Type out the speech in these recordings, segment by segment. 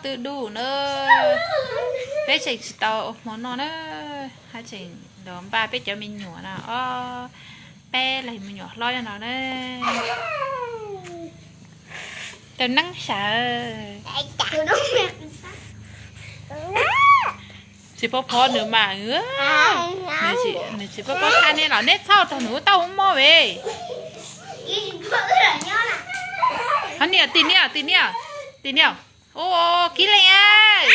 Dub dub na, peb tseem tsis tau ua hmo noj na, haj tseem los npaj peb cov me nyuam no os, peb leeg me nyuam hlob nyob no na. Tau neeb sawv. Txiv pov phov nws mas, nws txiv pov phov tha nej los neb txhob tau nws ua tau ua mob ve. Ho niam, tis niam, tis niam, tis niam. Ua kib leej.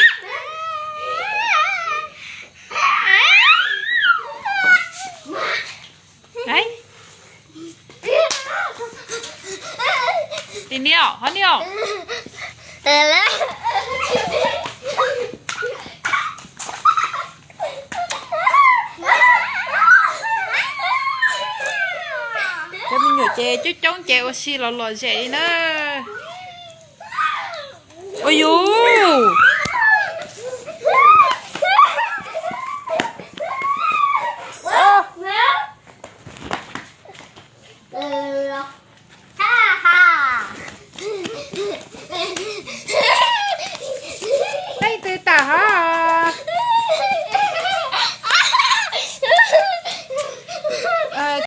Tis niam, ho niam. Cov me nyuam ces coob coob ces ua si los lom zem li na. Ua yus,